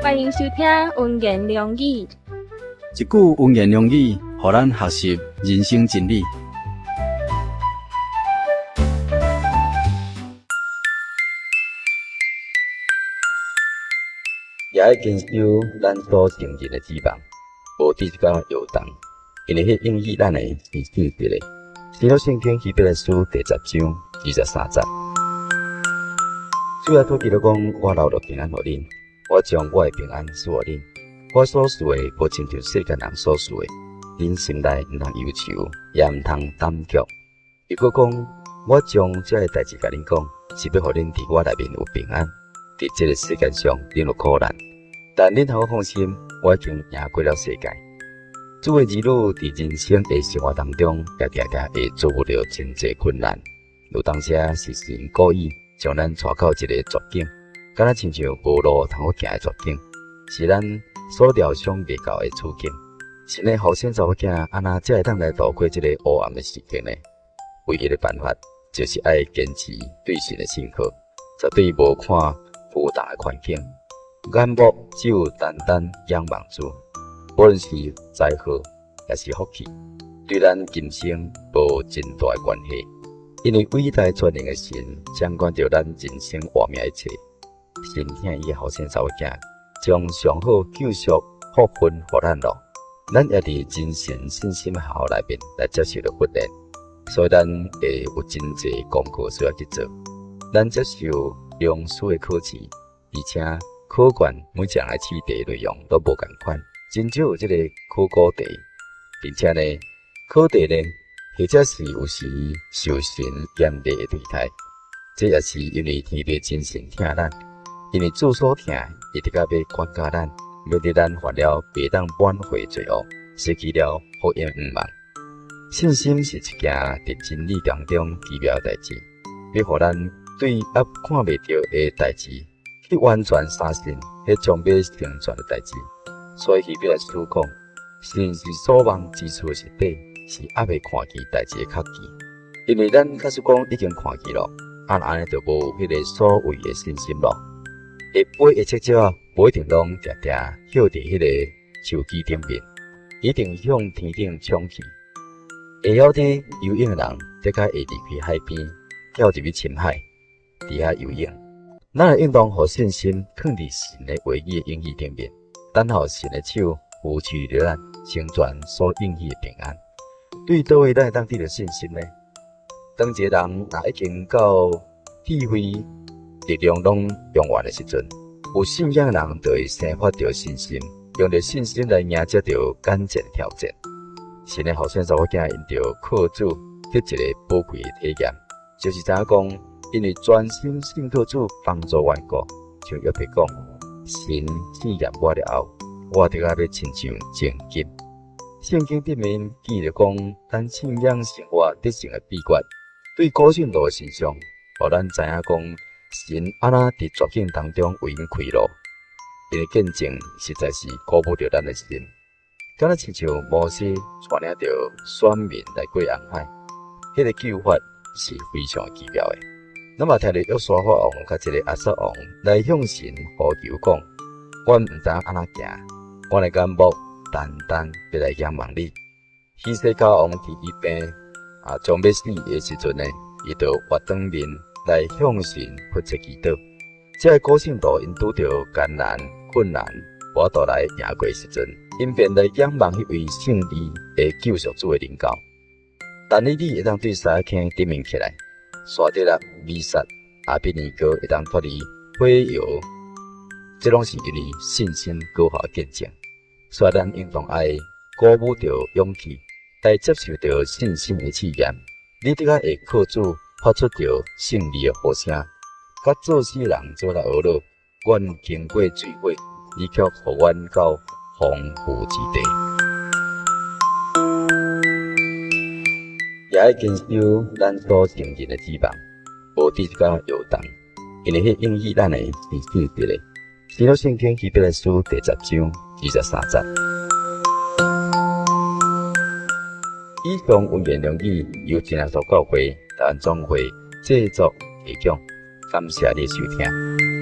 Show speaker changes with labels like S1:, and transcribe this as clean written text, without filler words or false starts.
S1: 歡迎收聽溫言良語。
S2: 一句溫言良語，予咱學習人生真理。
S3: 也愛堅守咱所承認的指望，無佇這個搖動，因為彼應許咱的是信實的。新約聖經希伯來書第十章二十三節。主耶穌基督講：我留著平安予恁，我將我的平安賜予恁。我所賜的，無親像世間人所賜的。恁心內毋通憂愁，也毋通膽怯。又閣講：我將這个代誌共恁講，是欲予恁佇我內面有平安。佇這个世間上，恁有苦難，但恁通放心，我已經贏過了世界。主的兒女佇人生的生活當中，也定定會遭遇著真濟困難。有當時是神故意將咱帶到一個絕境，敢若親像無路通好行的絕境，是咱所料想袂到的處境。神的後生查某囝按怎才會當來度過這个黑暗的時刻呢？唯一的辦法就是愛堅持對神的信靠，絕對無看復雜的環境，眼目只有單單仰望主，無論是災禍抑是福氣，對咱今生無真大的關係。因為偉大全能的神掌管著咱人生活命一切，神疼伊的後生查某囝，將上好救贖福分予咱囉。咱也佇真神信心學校內面來接受著訓練，所以咱會有真濟功課需要去做。咱接受良師的考試，而且考卷每一人的試題內容都無仝款，真少有這個考古題，並且呢，考題呢，或者是有時受神嚴厲的對待，這也是因為天父真神疼咱，因為主所疼，伊的確欲管教咱，免得咱犯了袂當挽回罪惡，失去了福音向望。信心是一件佇真理當中奇妙的代誌，欲予咱對猶看袂著的代誌去完全相信，彼將欲成全的代誌。所以希伯來書講，信是所望之事的實底，是猶未看見代誌的確據。因為咱假使講已經看見咯，啊按呢就無彼个所謂的信心咯。會飛的雀鳥無一定攏定定歇佇彼个樹枝頂面，一定向天頂衝去。會曉佇游泳的人，的確會離開海邊，跳入去深海，佇遐游泳。咱會應當予信心囥佇神的話語的應許頂面，等候神的手扶持著咱，成全所應許的平安。對佗位咱會當得著信心呢？當一个人若已經到智慧力量攏用完的時陣，有信仰的人就會生發著信心，用著信心來迎接著眼前挑戰。神的後生查某囝因著靠主得一个寶貴的體驗，就是知影講，因為專心信靠主幫助緣故，像約伯講，神試驗我了後，我的確欲親像精金。聖經頂面記著講，咱信仰生活得勝的秘訣，對古信徒的身上，予咱知影講，神按怎佇絕境當中為𪜶開路，𪜶的見證實在是鼓舞著咱的心。敢若親像摩西帶領著選民來過紅海，彼个救法是非常奇妙的。咱嘛聽著約沙法王佮這个亞撒王來向神呼求講：阮毋知影按怎行，阮的眼目單單欲來仰望你。希西家王佇伊病啊將欲死的時陣呢，伊就越當面來向神迫切祈禱。這个古聖徒𪜶拄著艱難困難，無法度來贏過的時陣，𪜶便來仰望彼位勝利的救贖主的臨到。但以理會當對獅仔坑頂面起來，沙得拉、米煞、亞伯尼歌會當脫離火窯，這攏是因為信心果效的見證。所以咱應當愛鼓舞著勇氣，來接受著信心的試驗。你的確會靠主發出著勝利的呼聲，佮做死人做來學樂。阮經過水火，你卻予阮到豐富之地。也愛堅守咱所承認的指望，無佇這個搖動，因為彼應許咱的是信實的。新約聖經希伯來書第十章二十三節。以上溫言良語由真耶穌教會台灣總會製作提供，感謝你的收聽。